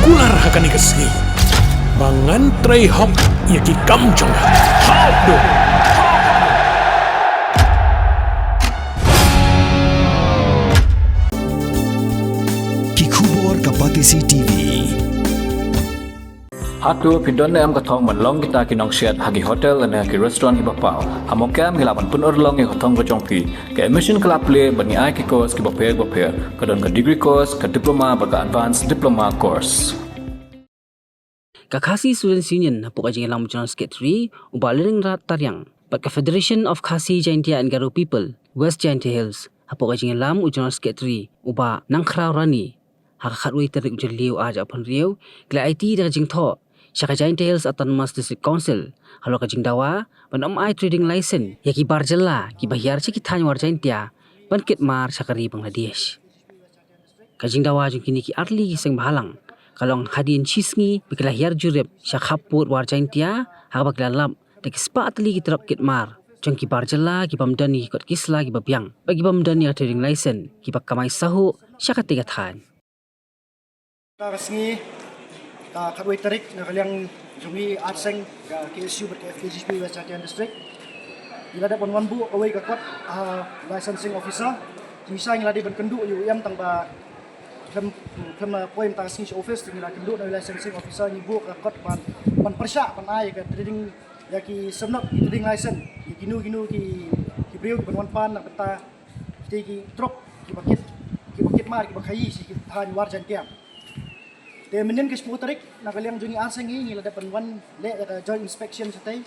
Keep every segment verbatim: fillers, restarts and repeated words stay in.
Kular ha kane ka sngi ba ngan trei hok ïa ki kam jong nga. Hok do. Ki khubor ka Batesi T V. Hato phi don ne em ka thong ban long kita ki nongsiat ha ki hotel ne ha ki restaurant kiba paw? Ha mawkha em ngi lah ban pynurlong ïa ka thong ka jong phi. Ka admission ka la plie bad ngi ai ki course kiba pher ba pher. Ka don ka degree course, ka diploma bad ka advanced diploma course. Ka Khasi Students Union hapoh ka jingïalam u General Secretary u Bah Leningrad Tariang bad ka Federation of Khasi Jaintia and Garo People West Jaintia Hills hapoh ka jingïalam u General Secretary u Bah Nangkhraw Rani, ha ka khatwei tarik u Jylliew arhajar arphew hynriew, ki la aiti da ka jingthoh sha ka Jaintia Hills Autonomous District Council halor ka jingdawa ban ym ai trading license ïa ki bar jylla kiba hiar sha ki thaiñ War Jaintia ban kit mar sha ka ri Bangladesh. Ka jingdawa jong kine ki artylli ki seng bhalang ka long hadien shisngi ba ki la hiar jurip sha khappud War Jaintia, ha kaba ki la lap da ki spah tylli ki trok kit mar jong ki bar jylla ki bym don ïa ki kot ki sla kiba biang bad ki bym don ïa ka trading license kiba kamai sahuh sha katei ka thaiñ. Ka sngi ka khatwei tarik, na ka liang jong ngi ar seng ka K S U bad ka F K G P West Jaiñtia District, ngi la dep ban wan buh kawei ka kot, ah, licensing officer. Ngi sa ngi la dei ban kynduh ïa u em tang ba khlem, khlem, ah, poi mynta ka sngi sha office, ngi la kynduh na u licensing officer, ngi buh ka kot ban, ban pyrshah ban ai ka trading, ïa ki sernot ki trading license ïa kino kino ki, ki briew kiban wan pan na bynta kita ki trok kiba kit, kiba kit mar, kiba khaïi sha ki thaiñ War Jaiñtia. Te mynnin ka shiphew tarik, na ka liang jong ngi ar seng ngi, ngi la dep ban wan leh ïa ka joint inspection shatei,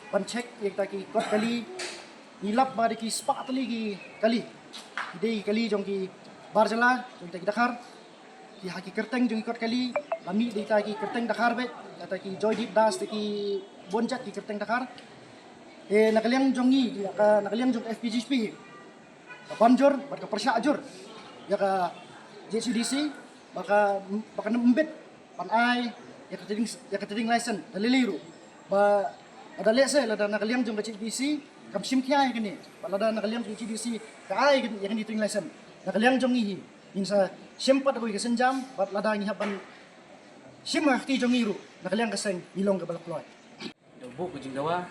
ban check ïa kita ki kot kali. Ngi lap ba dei ki spah tylli ki kali. Ki dei ki kali jong ki bar jylla, jong kita ki dkhar. Ki ha ki kyrteng jong ki kot kali, la mih dei kita ki kyrteng dkhar beit, kita ki Joydeep Das, kita ki bun jait ki kyrteng dkhar. Te na ka liang jong ngi, ïa ka, na ka liang jong F P G P hi, ka ban jur bad ka pyrshah jur ïa ka J H A D C ba ka, ba kan ym bit ban ai ïa ka trading, ïa ka trading license da lei lei ruh. Ba lada lehse, lada na ka liang jong ka J H A D C kam shim khia ïa kane, bad lada na ka liang jong ka J H A D C ka ai ïa kane trading license, na ka liang jong ngi hi ngin sa shim pat da kawei ka sienjam, bad lada ngi hap ban shim ha kti jong ngi ruh, na ka liang ka seng ngi long kaba la kloi. Da buh ka jingdawa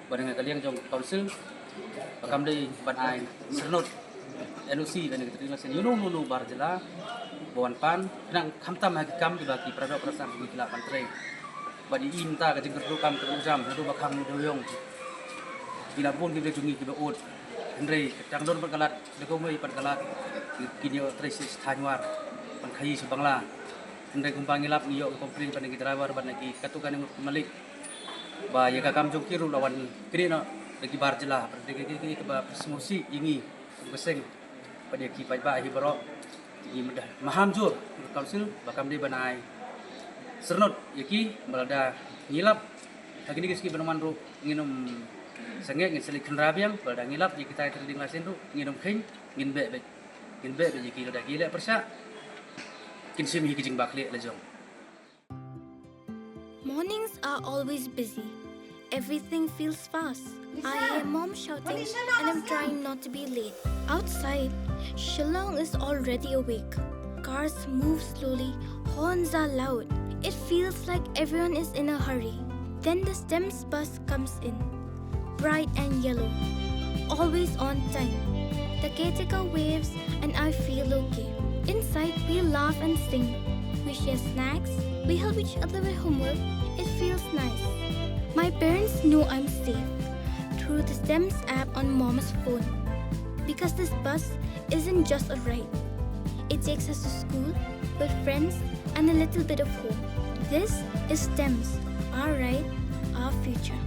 bad na ka liang jong ka council ba kam dei ban ai sernot N O C lane ka trading license ïa uno uno bar jylla ba wan pan, khnang khamtam ha ki kam kiba ki para doh para sam ki lah ban trei. Bad ïa i mynta ka jingkyrduh kam kyrduh jam, haduh ba khang haduh ïong, ki la bun ki briew jong ngi kiba ud. Hynrei ka tang don pat ka lad, da kumno pat ka lad, kin ïoh trei sha thaiñ War, ban khaïi sha Bangla. Hynrei kumba ngi lap, ngi ïoh ka complain bad na ki driver bad na ki katto katne ngut ki malik ba ïa ka kam jong ki ruh la wan knieh noh da ki bar jylla, bad da ki, ki, ki, kiba pynsngewsih ïa ngi kum ka seng bad ïa ki paidbah hi baroh. Ngi mada maham jur ka council ba kam dei ban ai sernot ïa ki, ba lada ngi lap ha kine ki sngi ban wan ruh ngin ym sangeh, ngin sa leit khynra biang, ba lada ngi lap ïa kita ki trading license ruh ngin ym kheiñ, ngin beh beit. Ngin beh beit ïa ki, lada ki leh pyrshah kin shim hi ki jingbakla la jong. Mornings are always busy. Everything feels fast. I hear mom shouting and I'm trying not to be late. Outside, Shillong is already awake. Cars move slowly, horns are loud. It feels like everyone is in a hurry. Then the STEMS bus comes in, bright and yellow, always on time. The caretaker waves and I feel okay. Inside, we laugh and sing. We share snacks. We help each other with homework. It feels nice. My parents know I'm safe through the STEMS app on mom's phone. Because this bus isn't just a ride. It takes us to school, with friends, and a little bit of home. This is STEMS, our ride, our future.